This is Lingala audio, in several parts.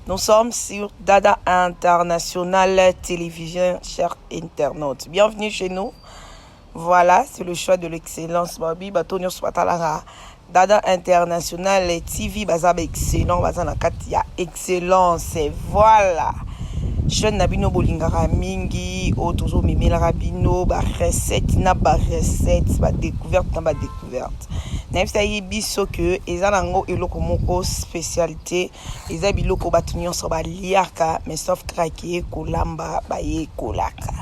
Nous sommes sur Dada International Télévision, chers internautes. Bienvenue chez nous. Voilà, c'est le choix de l'excellence. Babi, bato nyonso batalaka Dada International TV, baza ba excellent, baza na kati ya excellence. Voilà. Chaîne na bino bolingaka mingi, oyo tozomemelaka bino ba recette na ba recette, ba découverte na ba découverte. Nayebisaki biso que eza nango eloko moko spécialité, eza biloko bato nyonso baliaka, mais sauf kaka ke kolamba bayekolaka.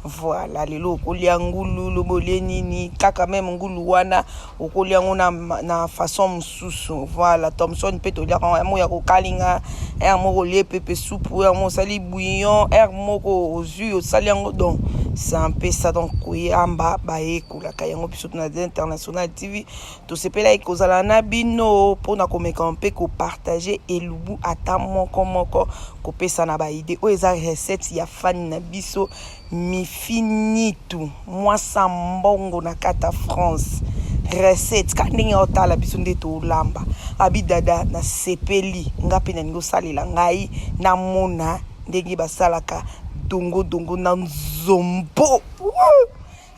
Voilà, lelo okolia ngulu, lobi olie nini, kaka meme ngulu wana okolia yango na façon mosusu. Voilà, Thomson mpe toliaka yango moko ya kokalinga, heure moko olie pepe supu, heure moko osali bouillon, heure moko ozwi osali yango, donc c'est un peu ça. Donc koyamba bayekolaka yango. Biso na International TV tosepelaki kozala na bino mpona komeka mpe kopartage elubu ata moko moko, kopesa na ba idée. Oyo eza recette ya fani na biso Mifinitu, mwasa mbongo na kati ya France. Recette kaka ndenge otala biso nde tolamba. Abi Dada, nasepeli nga mpe nalingi osalela ngai namona ndenge basalaka dongo dongo na nzombo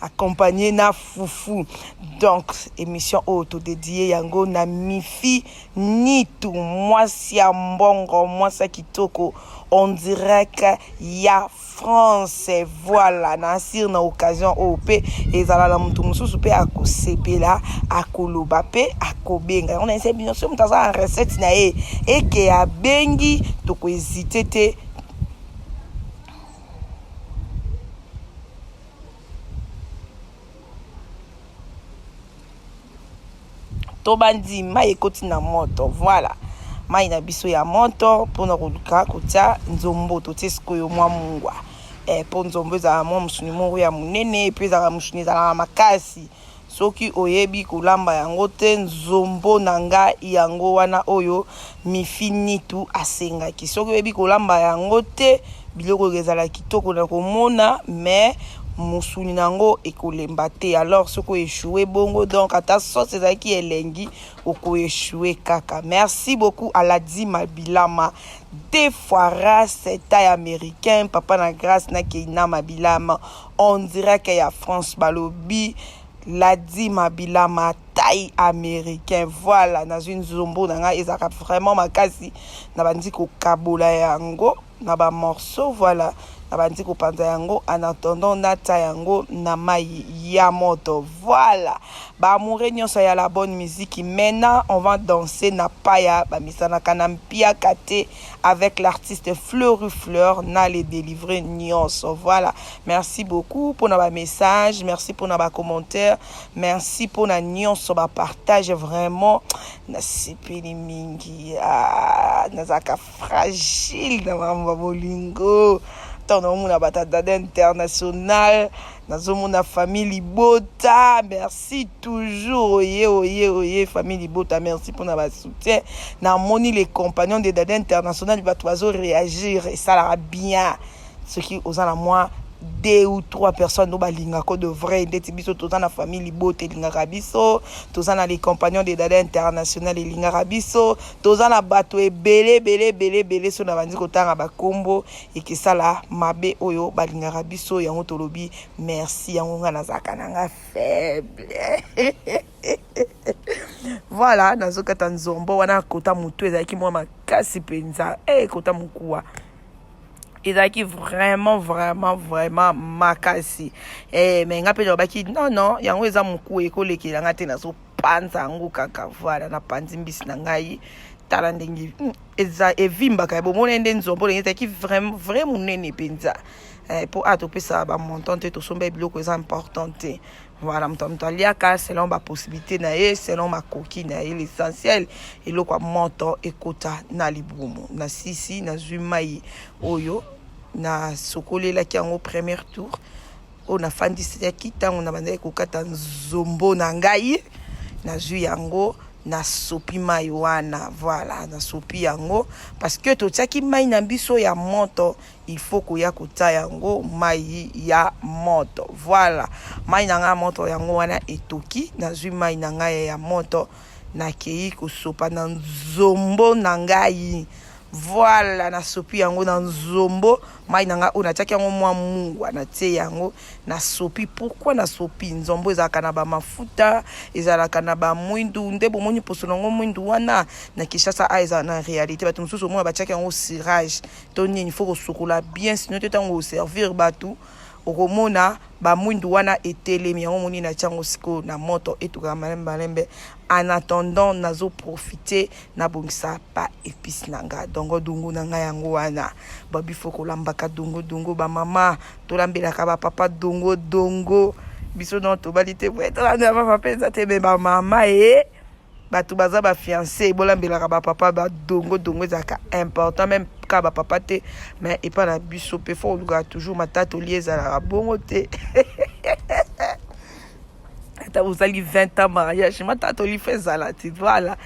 accompagné na fufu. Donc émission oyo todedie yango na Mifi Nitu, mwasi ya mbongo, mwasi ya kitoko en direct ya France. Voilà, na asire na occasion oyo mpe ezala na moto mosusu mpe akosepela, akoloba mpe akobenga yango. Na bino soki moto aza na recette na ye eke abengi, tokohésite te. Tobandi, mai ekoti na moto. Voilà, mai na biso ya moto mpona koluka kotia nzombo. Totie sikoyo mwa mungwa, mpo nzombo ezalaka mwa mosuni moko ya monene, mpe ezalaka mosuni ezalaka makasi soki oyebi kolamba yango te. Nzombo na ngai yango wana oyo Mifinitu asengaki. Soki oyebi kolamba yango te, biloko oyo ezala kitoko na komona, mais mosuni na yango ekolemba te. Alors soki oéchoué bongo, donc ata sauce ezalaki elengi, okoéchoué kaka. Merci beaucoup Aladi Mabilama, deux fois race taille américain, papa na Grâce na Keina Mabilama en direct ya France. Balobi Ladi Mabilama, taille américain. Voilà, nazwi nzombo na ngai, ezalaka vraiment makasi. Na bandi kokabola yango na bamorceau. Voilà, na bandi kopanza yango en attendant natia yango na mai ya moto. Voilà, baamoureux nyonso ya la bonne musique, maintenant on va danser na paya bamisanaka na mpiaka te avec l'artiste Fleury Fleur na les délivrer nyonso. Voilà, merci beaucoup mpona bamessage, merci mpona bacommentaire, merci mpona nyonso bapartage. Vraiment nasepeli mingi. Ah, nazalaka fragile na makambo ya bolingo. Ntango naomona bato ya Dada International, nazomona famille libota, merci toujours. Oye oye oye, famille libota, merci mpona basoutien. Namoni les compagnons de Dada International, bato bazoréagir, esalaka bien soki oza na mwa deux ou trois personnes oyo balingaka de vrai. Ndeti biso toza na famille libota elingaka biso, toza na les compagnons de Dada International elingaka biso, toza na bato ebele ebele ebele ebele. So na bandi kotanga bakombo, ekesala mabe. Oyo balingaka biso, yango tolobi merci. Yango ngai nazalaka na nga faible. Voilà, nazokata nzombo wana. Kota motu ezalaki mwa makasi mpenza, kota mokuwa ezalaki vraiment vraiment vraiment makasi, mais nga mpe nalobaki non non, yango eza mokuwa, ekolekela nga te, nazopanza yango kaka. Voilà, napanzi mbisi na ngai. Tala ndenge eza evimbaka, bomona nde nzombo ndenge ezalaki vraiment vrai monene mpenza, mpo a topesa bamontant te, tosomba biloko eza important te. Voilà, moto aliaka selon bapossibilité na ye, selon makoki na ye. L'essentiel, eloko ya moto ekota na libumu. Na sisi nazwi mai oyo nasokolelaki yango premier tour oyo nafandisaki ntango na bandaki kokata nzombo na ngai. Nazwi yango, nasopi mai wana. Voilà, nasopi yango parce que totiaki mai na biso ya moto, il faut koya kotia yango mai ya moto. Voilà, mai na ngai ya moto yango wana etoki. Nazwi mai na ngai ya moto, nakei kosopa na nzombo na ngai. Voilà, nasopi yango na nzombo mai na ngai oyo natiaki yango mwa mungwa, natie yango nasopi. Pourquoi nasopi? Nzombo ezalaka na bamafuta, ezalaka na bamwindu, nde bomoni poso nango mwindu wana na Kinshasa. A ezala na réalité, bato mosusu omona batiaki yango cirage to nini. Faut kosukola bien, sinon te ntango oservir bato okomona bamwindu wana etelemi. Yango moni natia yango sikoyo na moto, etokaka malembe malembe. En attendant, nazoprofite nabongisa ba épice na nga, dongodongo na ngai yango wana. Babi faut kolambaka dongodongo, bamama tolambelaka bapapa dongodongo. Biso non tobali te boye, tolambela papa mpenza te, me bamama e bato baza bafiancé bolambelaka bapapa badongodongo, ezalaka important. Même kaka bapapa te, mais epa na biso mpe faut kolukaka toujours matatoli, ezalaka bongo te. Ata bozali 20 ans mariage, matatoli faut ezala te. Voilà,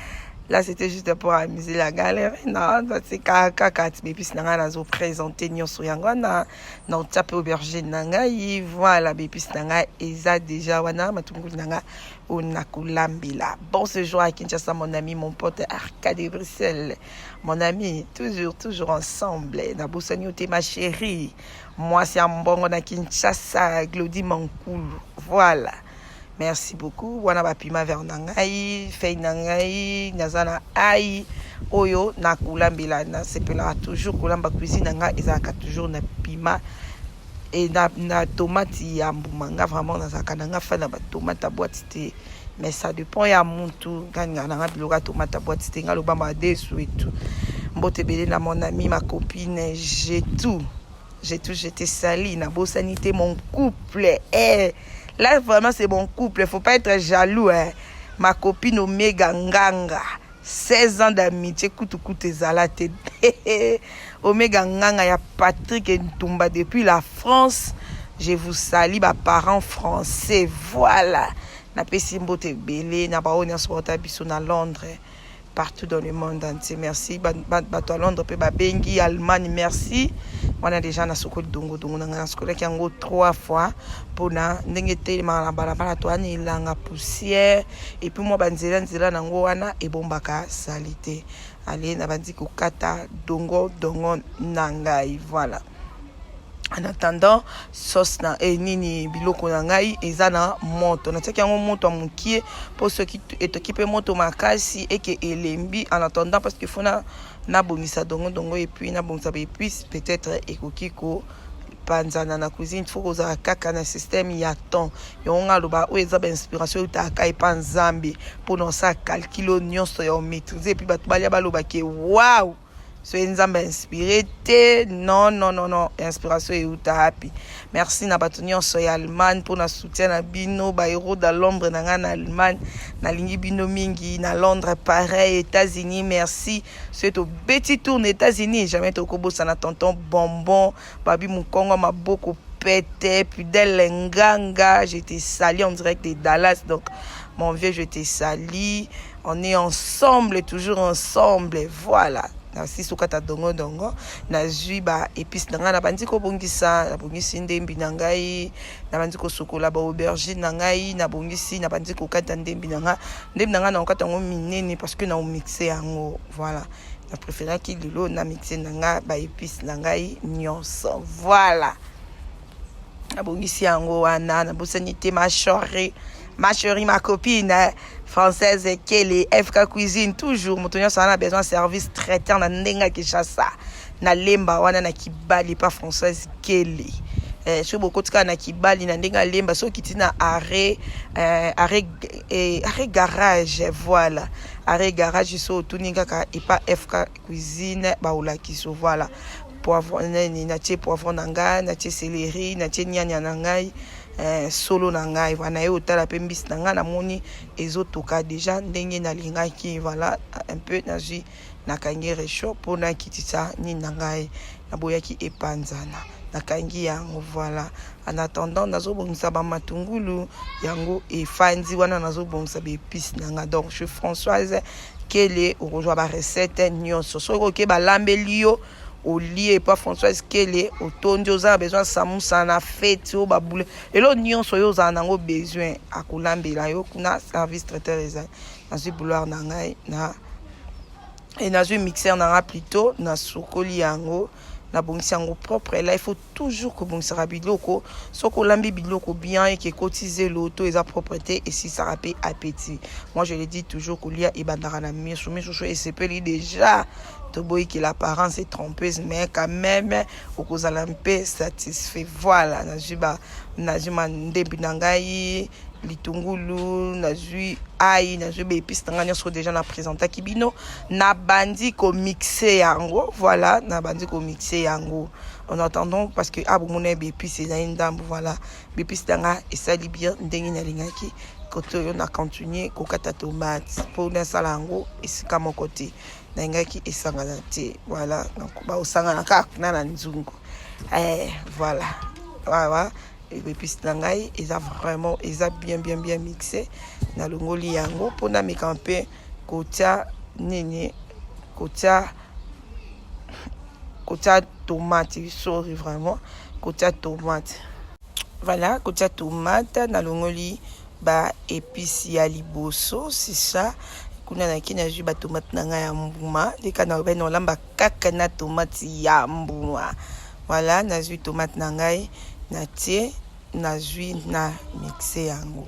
là c'était juste pour amuser la galerie. Na batika kaka ti baépice na ngai nazoprésente nyonso yango wana, na otia mpe aubergine na ngai. Voilà, baépice na ngai eza déjà wana, matungulu na ngai oyo nakolambela. Bon séjour à Kinshasa, mon ami, mon pote Arcade Bruxelles, mon ami, toujours toujours ensemble. Nabosani yo te, ma chérie, mwasi ya mbongo na Kinshasa, Glodi Mankulu. Voilà, merci beaucoup. Wana bapiment vert na ngai, feuille na ngai, naza na ai oyo nakolambela. Nasepelaka toujours kolamba, cuisine na ngai ezalaka toujours na piment e na tomate ya mbuma. Nga vraiment nazalaka na nga fan na batomate ya boîte te, mais ça dépend ya mutu. Nga ningaka na nga biloko ya tomate ya boîte te, nga loba madesu et tout. Mbote ebele na mon ami, ma copine, j'ai tout, j'ai tout, je te salue. Nabosani te mon couple, eh. Là vraiment c'est mon couple, faut pas être jaloux, hein. Ma copine Omega Nganga, 16 ans d'amitié, kutu kutu ezala te. Omega Nganga ya Patrick Ntumba depuis la France, je vous salue, baparents français. Voilà, napesi mbote ebele na baoyo nyonso bauta biso na Londres, partout dans le monde entier. Merci bato ya Londres mpe babengi Allemagne, merci. Wana déjà nasokoli dongodongo na ngai, nasokolaki yango trois fois mpona ndenge etelemaka na balabala, to wana elanga poussière et puis mwa banzela nzela nango wana ebombaka saleté. Ale, nabandi kokata dongo dongo na ngai. Voilà, en attendant sauce na nini, biloko na ngai eza na moto, natiaki yango moto ya mokie mpo soki etoki mpe moto makasi eke elembi. En attendant, parce que faut nabongisa dongodongo et puis nabongisa baépice, peut-être ekoki kopanzana na cuisine. Faut kozala kaka na système ya temps. Yango nga aloba oyo eza bainspiration eutaka epa Nzambe mpona osala calcul oyo nyonso ya omaîtrise et puis bato balia balobake wow. So Nzambe inspiré te, non non non non, inspiration euta happy. Merci na bato nyonso ya Allemagne mpona soutien na bino, bahéros de l'ombre na ngai na Allemagne, nalingi bino mingi. Na Londres pareil, États-Unis merci. Soki tobeti tour na États-Unis, jamais tokobosana tonton Bonbon Babi Mokongo, maboko pete, Pudel Nganga, je te salue en direct de Dallas. Donc mon vieux, je te salue, on est ensemble, toujours ensemble. Voilà, nasi sokata dongodongo, nazwi baépice na ngai, nabandi kobongisa, nabongisi ndembi na ngai, nabandi kosukola baaubergine na ngai, nabongisi, nabandi kokata ndembi na ngai. Ndembi na ngai nakokata yango minene parce que naomixe yango. Voilà, na préféraki lelo na mixe na ngai baépice na ngai nyonso. Voilà, nabongisi yango wana. Nabosani te ma chérie, ma chérie, ma copine française Kele, FK Cuisine toujours. Moto nyonso wana besoin service traiteur na ndenge ya Kinshasa, na Lemba wana na Kibali pa Françoise Kele. Soki bokoti kaka na Kibali na ndenge alemba, soki okiti na arrêt garage, voilà, arrêt garage, so otuni kaka epa FK Cuisine, baolakisi. Voilà, poivron nani, natie poivron na ngai, natie céleri, natie niania na ngai, solo na ngai. Voilà, ye otala mpe mbisi na ngai, namoni ezotoka déjà ndenge nalingaki. Voilà, un peu nazwi, nakangi réchaud mpona kitisa nini na ngai, naboyaki epanzana, nakangi yango. Voilà, en attendant nazobongisa bamatungulu, yango efandi wana, nazobongisa baépice na ngai. Donc chez Françoise Kele okozwa barecette nyonso. Soki oke balambeli yo, olie epa Françoise Kele, otondi. Oza na besoin samusa na fête oyo, babule elo nyonso oyo ozala nango besoin, akolambela yo kuna, service traiteur ezali. Nazwi bouilloire na ngai na E nazwi mixeur na nga plutôt, nasokoli yango, nabongisi yango propre. Là, il faut toujours kobongisaka biloko. Soki olambi biloko bien, eke ekoti zelo to eza propre te, esisaka mpe appétit. Moi, je le dis toujours, kolia ebandaka na miso. Miso so esepeli déjà, toboyiki l'apparence est trompeuse, mais quand même okozala mpe satisfait. Voilà, nazwi ba nazwi mandembi na ngai, litungulu, nazwi ail, nazwi baépice na ngai nyonso déjà na présentaki bino. Nabandi komixer yango. Voilà, nabandi komixer yango en attendant, parce que abomona ye baépice ezali ndambo. Voilà, baépice na nga esali bien ndenge nalingaki. Kote oyo na continue kokata tomate mpo nasala yango esika moko te, nalingaki esangana te. Voilà, baosangana kaka kuna na nzungu. Voilà, voilà, épice na ngai eza vraiment, eza bien, bien, bien mixé. Nalongoli yango mpo nameka mpe kotia nini, kotia tomate. Sorry, vraiment, kotia tomate. Voilà, kotia tomate. Nalongoli baépice ya liboso, c'est ça. Kuna naki nazwi batomate na ngai ya mbuma leka na lobai, nolamba kaka na tomate ya mbuma. Voilà, nazwi tomate na ngai, natie, nazwi na mixe yango.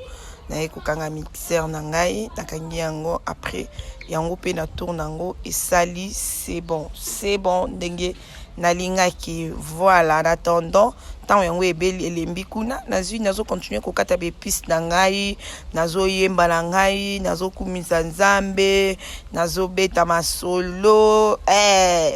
Naye kokanga mixeur na ngai, nakangi yango. Après yango mpe na tourne yango, esali, c'est bon, c'est bon ndenge nalingaki. Voilà, en attendant ntango yango ebeli, elembi kuna, nazwi, nazocontinuer kokata baépice na ngai, nazoyemba na ngai, nazokumisa Nzambe, nazobeta masolo.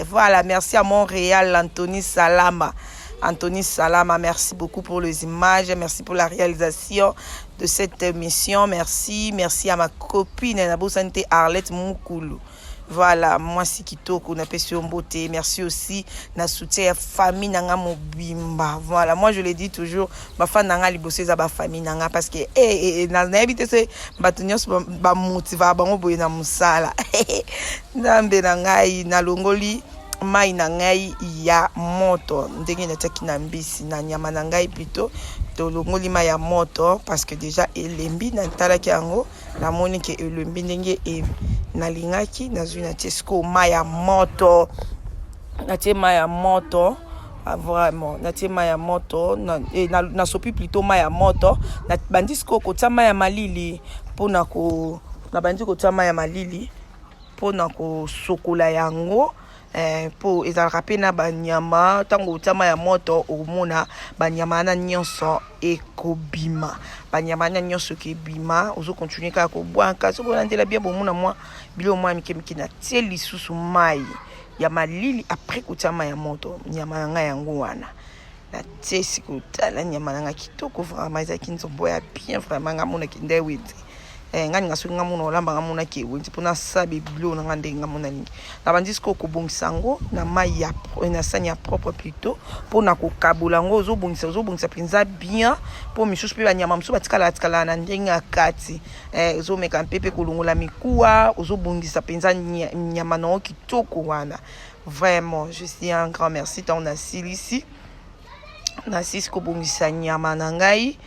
Voilà, merci à Montréal, Anthony Salama. Anthony Salama, merci beaucoup pour les images, merci pour la réalisation de cette émission. Merci, merci à ma copine Nabosante Arlette Mukulu. Voilà, mwasi kitoko, napesi yo mbote. Merci aussi na soutien ya famille na nga mobimba. Voilà, moi, je le dis toujours, bafan na nga liboso eza bafamille na nga, parce que eh, eh, nayebi te se bato nyonso bamotivaka bango boye na mosala. Nzambe na ngai, nalongoli mai na ngai ya moto ndenge natiaki na mbisi, na nyama na ngai plutôt. Tolongoli mai ya moto parce que déjà elembi. Natalaki yango, namoni ke elembi ndenge nalingaki. Nazwi, natie sikoyo mai ya moto, natie mai ya moto. Vraiment, natie mai ya moto, nasopi plutôt mai ya moto. Nabandi sikoyo kotia mai ya malili mpona ko nabandi kotia mai ya malili mpona kosokola yango, mpo ezalaka mpe na banyama. Ntango otia mai ya moto, okomona banyama wana nyonso ekobima, banyama wana nyonso ekebima. Ozocontinuer kaka kobwaka. Soki olandela bien, bomona mwa biloko mwa mike mike. Natie lisusu mai ya malili après kotia mai ya moto. Nyama na ngai yango wana natie. Sikoyo tala nyama na ngai kitoko, vraiment ezalaki nzombo ya bien. Vraiment, nga monaki nde wenze. Nga ninga soki nga mona olamba, nga monaki ewenze mpona asala biloko na nga ndenge nga mona alingi. Nabandi sikoyo kobongisa yango na mai ya na sani ya propre plutôt mpona kokabola yango. Ozobongisa, ozobongisa mpenza bien, mpo misusu mpe banyama mosusu batikala tikala na ndenge ya kati. Ozomeka mpe kolongola mikuwa, ozobongisa mpenza nyama na yo kitoko wana. Vraiment, je dis un grand merci. Ntango nasilisi, nasilisi kobongisa nyama na ngai,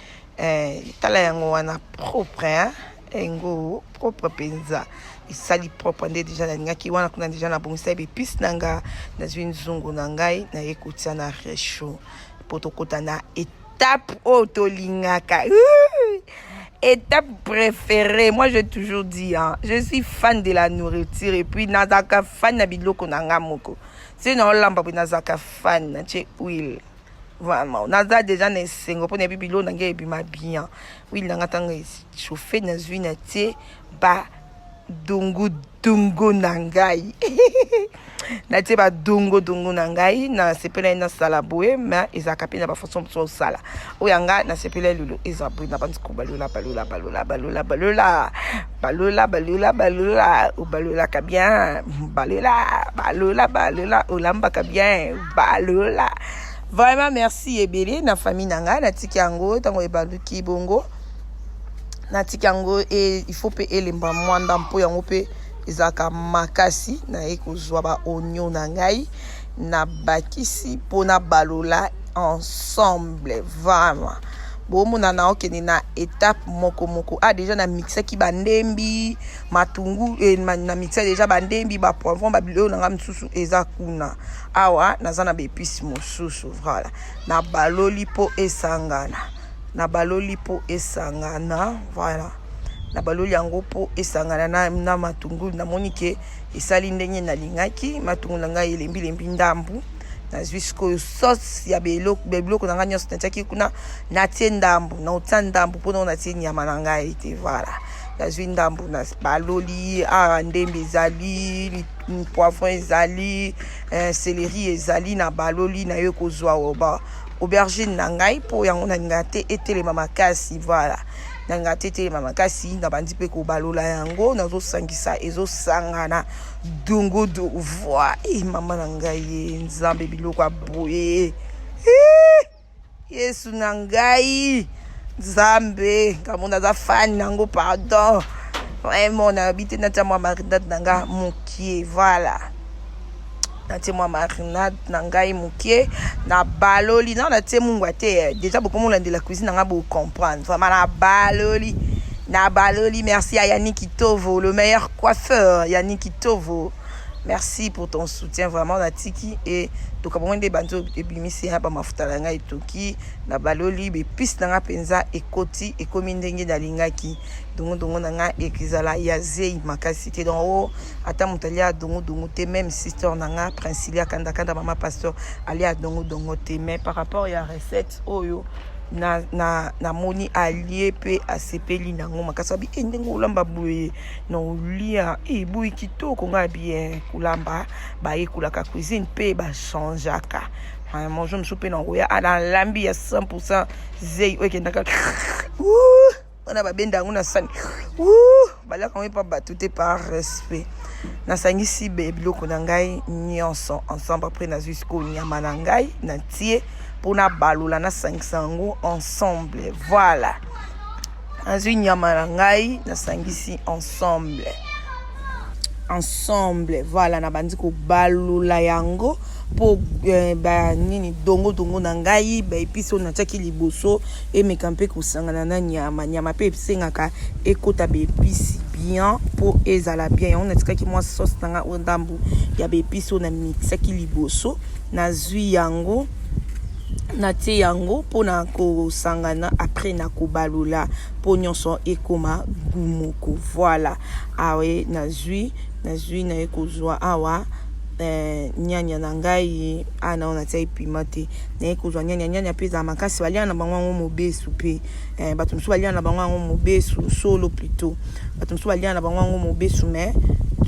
tala yango wana propre, hein? Yango propre mpenza, esali propre nde déjà nalingaki wana. Kuna déjà nabongisa baépice na nga, nazwi nzungu na ngai, naye kotia na réchaud mpo tokɔta na étape oyo tolingaka, étape préférée. Moi, j'ai toujours dit, hein, je suis fan de la nourriture et puis nazalaka fan na biloko na nga moko. Soki naolamba boye, nazalaka fan. Natie huile, vraiment naza déjà na esengo mpo nayebi biloko na ngai ebima bien. Huile na nga ntango echauffe, nazwi, natie badungudungu na ngai, natie badungodungu na ngai. Nasepelaki nasala boye, mais ezalaka mpe na bafaçon mosusu osala. Oyo yanga nasepelaki lelo eza boye. Na bandi kobalola, balola, balola, balola, balola, balola, balola, balola. Obalolaka bien, balola, balola, balola, olambaka bien, balola. Vraiment, merci ebele na famille na ngai. Natiki yango, ntango ebaluki bongo, natiki yango. Il faut mpe elemba mwanda mpo yango mpe ezalaka makasi. Naye kozwa baoignon na ngai, nabakisi mpo nabalola ensemble. Vraiment, Bomona na okende na etape moko moko. Ah, deja na mixaki bandembi matungu eh, na mixa deja bandembi ba poivron ba biloko na nga mosusu eza kuna. Awa naza na ba epices mosusu. Voilà, na baloli po esangana, na baloli po esangana. Voilà, na baloli yango po esangana na matungulu. Namoni ke esali ndenge nalingaki. Matungulu na ngai elembi lembi ndambu. Nazwi sikoyo sauce ya biloko na ngai nyonso natiaki kuna, natie ndambu, naotia ndambu mpona natie nyama na ngai te. Voilà, nazwi ndambu na baloli. Awa ndembe ezali, poivron ezali, céleri ezali, na baloli. Naye kozwa ba aubergine na ngai mpo yango nalingaka te etelema makasi. Voilà, nalingaka te etelema makasi. Nabandi mpe kobalola yango, nazosangisa, ezosangana dongodo. Voi e mama na ngai ye, Nzambe, biloko ya boye, Yesu na ngai, Nzambe, ngambo naza fan nango. Pardon, vraiment nayebi te. Natia mwa marinade na nga mokie. Voilà, natie mwa marinade na ngai mokie, na baloli. Na natie mungwa te. Déjà bokomolandela cuisine na nga, bocomprendre vraiment. Na baloli, na baloli. Merci à Yannick Kitovo, le meilleur coiffeur. Yannick Kitovo, merci pour ton soutien vraiment. Natiki e toka bongo nde ebandi ebimisi ya bamafuta na ngai etoki. Na baloli ba épices na ngai mpenza, ekoti, ekomi ndenge nalingaki. Dongodongo na ngai ekozala ya zei makasi te. Donc o ata moto alia dongodongo te, même sister na ngai Princilia Kandakanda, mama pasteur, alia dongodongo te, mais par rapport ya recette oyo namoni na alie mpe asepeli nango makasi. Abi e ndenge olamba boye na olia e boye kitoko. Ngai bien kolamba, bayekolaka cuisine mpe bachangeaka. Bonjour mosusu mpe nakoya nalambi ya 100 zei oyo ekendaka wana, babenda yango na sani, baliaka yango epa bato te par respect. Nasangisi biloko na ngai nyonso ensemble. Après nazwi sikoyo nyama na ngai, natie mpona balola, nasangisa yango ensemble. Voilà, nazwi nyama na ngai, nasangisi ensemble ensemble. Voilà, nabandi kobalola yango mpo banini dongodongo na ngai, ba épices oyo natiaki liboso emeka mpe kosangana na nyama. Nyama mpe esengaka ekota ba épices bien mpo ezala bien. Yango natikaki mwa sauce na ngai oyo, ndambu ya ba épices oyo namixaki liboso, nazwi yango, natie yango mpona kosangana. Après na kobalola mpo nyonso ekóma goût moko. Voilà, awa nazwi naye kozwa awa nyanya na ngai. Awa nao natia piment te. Naye kozwa nyanya. Nyanya mpe ezala makasi, balia na bango yango mobesu mpe bato mosusu balia na bango yango mobesu solo plutôt. Bato mosusu balia na bango yango mobesu, mais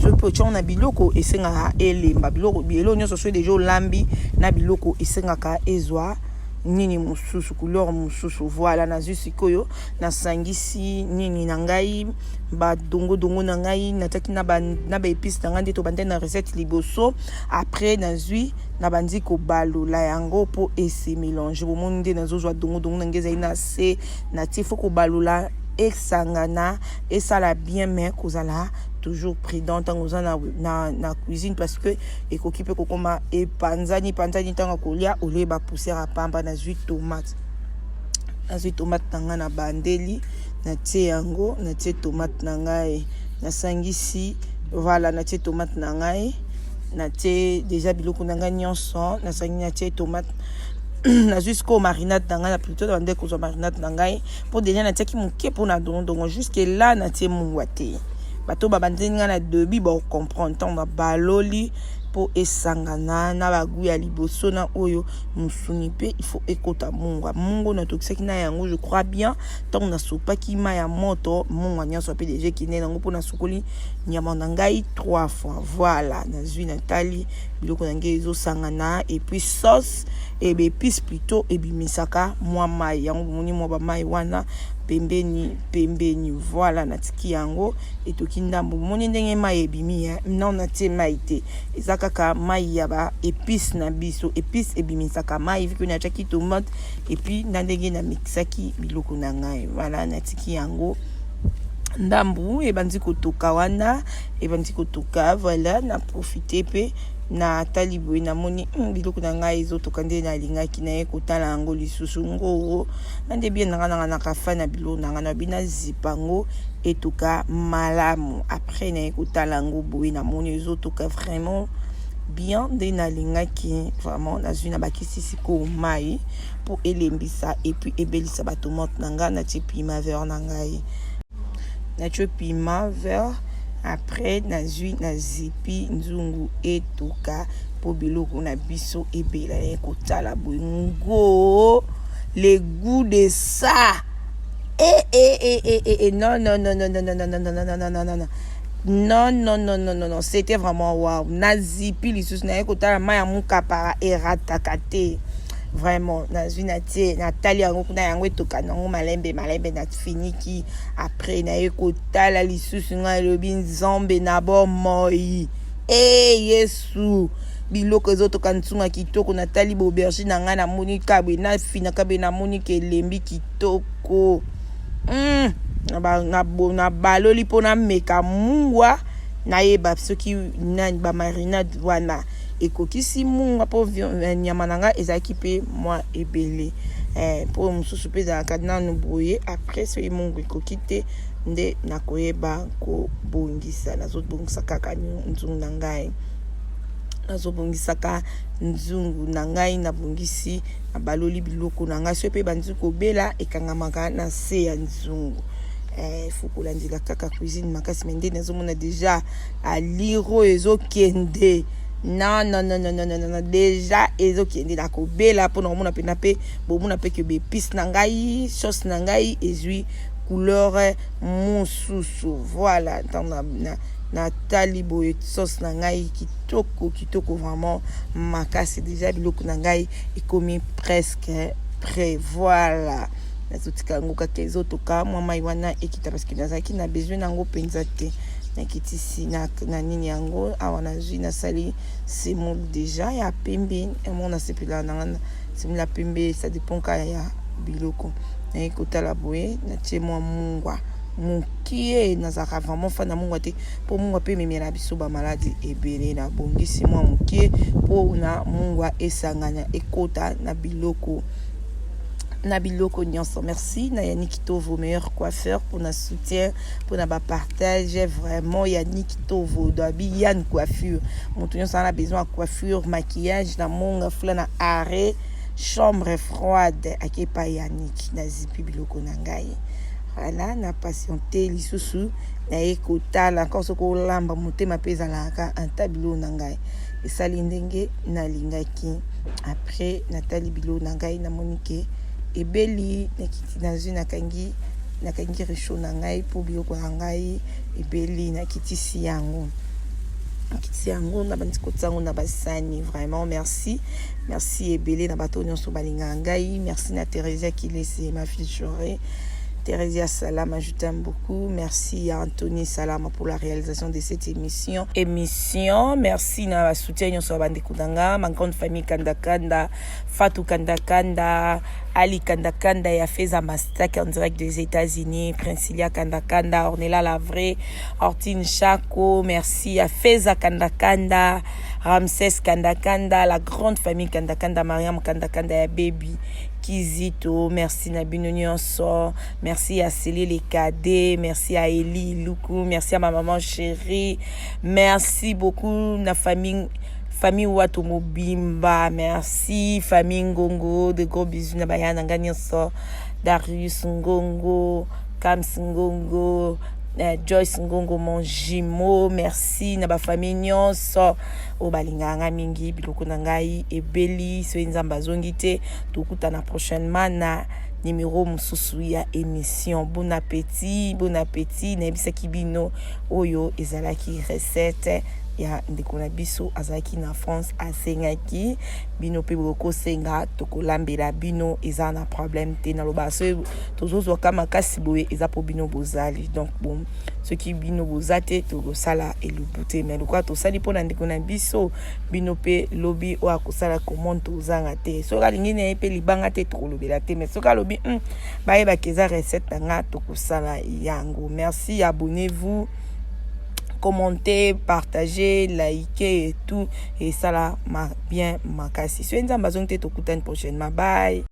soki mpe otiango na biloko, esengaka elemba. Biloko eloko nyonso, soki deja olambi na biloko, esengaka ezwa nini mosusu, couleur mosusu. Voilà, nazwi sikoyo, nasangisi nini na ngai, badongodongo na ngai natiaki na ba épices na ngai nde tobandi na recette liboso. Après nazwi, nabandi kobalola yango mpo ese mélange. Bomoni nde nazozwa dongodongo na ngai ezali na se, natie. Faut kobalola, esangana, esala bien, mais kozala toujours prudent ntango oza na cuisine, parce que ekoki mpe kokoma epanzani panzani. Ntango kolia, olie ba poussière ya pamba. Nazwi tomate, nazwi tomate na ngai, na bandeli, natie yango, natie tomate na ngai, nasangisi. Voilà, natie tomate na ngai, natie déjà biloko na ngai nyonso, nasangi, natie tomate. Nazwi sikoyo marinade na ngai, na plutôt na bande kozwa marinade na ngai mpo déjà natiaki moke mpona dongodongo. Jusque là natie mungwa te. Bato babandeli ngai na début bacomprendre. Ntango na baloli mpo esangana na ba goût ya liboso na oyo mosuni mpe, il faut ekota mungwa. Mungwa natokisaki na yango, je crois bien, ntango nasopaki mai ya moto, mungwa nyonso mpe deja ekende nango mpo nasukoli nyama na ngai trois fois. Voilà, nazwi, natali biloko na ngai ezosangana. Et puis sauce e ba épices plutôt ebimisaka mwa mai. Yango bomoni mwa bamai wana pembeni pembeni. Voilà, natiki yango etoki ndambo. Bomoni ndenge mai ebimi? Non, natie mai te, eza kaka mai ya ba épices na biso. Épice ebimisaka mai vu que natiaki tomate et puis na ndenge namixaki biloko na ngai. Voilà, natiki yango ndambu, ebandi kotoka wana, ebandi kotoka. Voilà, na profite mpe. Natali boye, namoni biloko na ngai ezotoka nde nalingaki. Naye kotala yango lisusu ngoro na nde bien na ngai nanga nakafa na biloko na ngai nabi nazipa yango etoka malamu. Après naye kotala yango boye, namoni ezotoka vraiment bien nde nalingaki vraiment. Nazwi, nabakisi sikoyo mai mpo elembisa et puis ebelisa batomate na ngai. Natie piment vert na ngai, natie piment vert. Après nazwi, nazipi nzungu etoka mpo biloko na biso ebela. Ye kotala boye ngo, le goût de ça, eh, eh, eh, eh, eh, eh. Non, non, non, non, non, non, non, non, non, non, non, non, non, non, non, non, non, non, non, c'était vraiment wow. Nazipi lisusu, naye kotala mai ya mokapara erataka te vraiment. Nazwi, natie, natali yango kuna, yango etoka nango malembe malembe. Nafiniki. Après naye kotala lisusu, ngai elobi Nzambe na bomoi e Yesu, biloko ezotoka ntunga kitoko. Natali baaubergine na ngai, namoni kabwe, nafinaka be, namoni ke elembi kitoko. Nabaloli mpo nameka mungwa, nayeba soki nani bamarinade wana ekokisi mungwa, mpo nyama na ngai ezalaki mpe mwa ebele, mpo mosusu mpe ezalaka nanu boye. Après soki mungwa ekoki te, nde nakoyeba kobongisa. Nazobongisa kaka nzungu na ngai, nazobongisaka nzungu na ngai. Nabongisi, nabaloli biloko na ngai. Soki mpe bandi kobela, ekangamaka na se ya nzungu. Faut kolandela kaka cuisine makasi. Mais nde nazomona déjà aliro ezokende. Non, non, non, non, non, non, non, déjà ezokende na kobela mpona komona mpena mpe bomona mpe ke baépice na ngai, sauce na ngai ezwi couleur mosusu. Voilà, ntango natali boye, sauce na ngai kitoko kitoko vraiment makasi. Déjà biloko na ngai ekomi presque prêt. Voilà, nazotika yango kaka ezotoka, mwa mai wana ekita, parce que nazalaki na besoin nango mpenza te. Nakitisi na nini yango awa, nazwi, nasali semoule déjà ya pembe yango. Nasepelaka nanga semoule ya pembe, ça dépend kaka ya biloko. Naye kotala boye, natie mwa mungwa mokie. Nazalaka vraiment fan na mungwa te, mpo mungwa mpe ememela biso bamaladi ebele. Nabongisi mwa mokie mpo na mungwa esangana, ekota na biloko nyonso. Merci na Yannick Tovo, meilleur coiffeur, mpona soutien, mpona bapartage. Vraiment, Yannick Tovo dabi Yann Coiffure, moto nyonso aza na besoin ya coiffure, maquillage, na monga fula na arrêt chambre froide, ake epai Yannick. Nazipi biloko na ngai. Voilà, na patiente lisusu, naye kotala encore. Soki olamba, motema mpe ezalaka anta. Biloko na ngai esali ndenge nalingaki. Après natali biloko na ngai, namoni ke ebeli. Nakiti, nazwi, nakangi réchaud na ngai mpo biloko na ngai ebeli. Nakitisi yango, nakitisi yango, nabandi kotia yango na basani. Vraiment merci, merci ebele na bato nyonso balingaka ngai. Merci na Thérésia Kilese, ma fille chérie. Thérésia Salama, je t'aime beaucoup. Merci à Anthony Salama pour la réalisation de cette émission. Émission, merci na soutien nyonso ya bandeko na nga, ma grande famille Kanda Kanda, Fatou Kanda Kanda, Ali Kanda Kanda ya Feza Mastak en direct des États-Unis, Princilia Kanda Kanda, Ornella Lavré, Ortine Chako, merci à Feza Kanda Kanda, Ramsès Kanda Kanda, la grande famille Kanda Kanda, Mariam Kanda Kanda ya Baby Kizito, merci na bino nyonso. Merci à Céline les Cadets, merci à Eli Luku, merci à ma maman chérie, merci beaucoup na famille Wato Mobimba, merci famille Ngongo, de gros bisous na baya na nga nyonso, Darius Ngongo, Kams Ngongo, Joyce Ngongo, mon jumeau, merci na ba famille nyonso oyo balingaka nga mingi. Biloko na ngai ebeli. Soki Nzambe azongi te, tokutana prochainement na numéro mosusu ya émission. Bon appétit, bon appétit. Nayebisaki bino, oyo ezalaki recette ya ndeko na biso azalaki na France, asengaki. Bino mpe bokosenga, tokolambela bino, eza na problème te. Naloba so tozozwaka makasi boye, eza mpo bino bozali. Donc bon, soki bino boza te, tokosala elubu te. Mais lokola tosali mpona ndeko na biso, bino mpe lobi oyo akosala commande, tozanga te. Soki alingi na ye mpe libanga te, tokolobela te. Mais soki alobi bayebaki eza recette na nga, tokosala yango. Merci, abonnez-vous. Commenter, partager, liker et tout, esala ma bien makasi. Soki Nzambe azongi te, tokutani prochainement. Bye.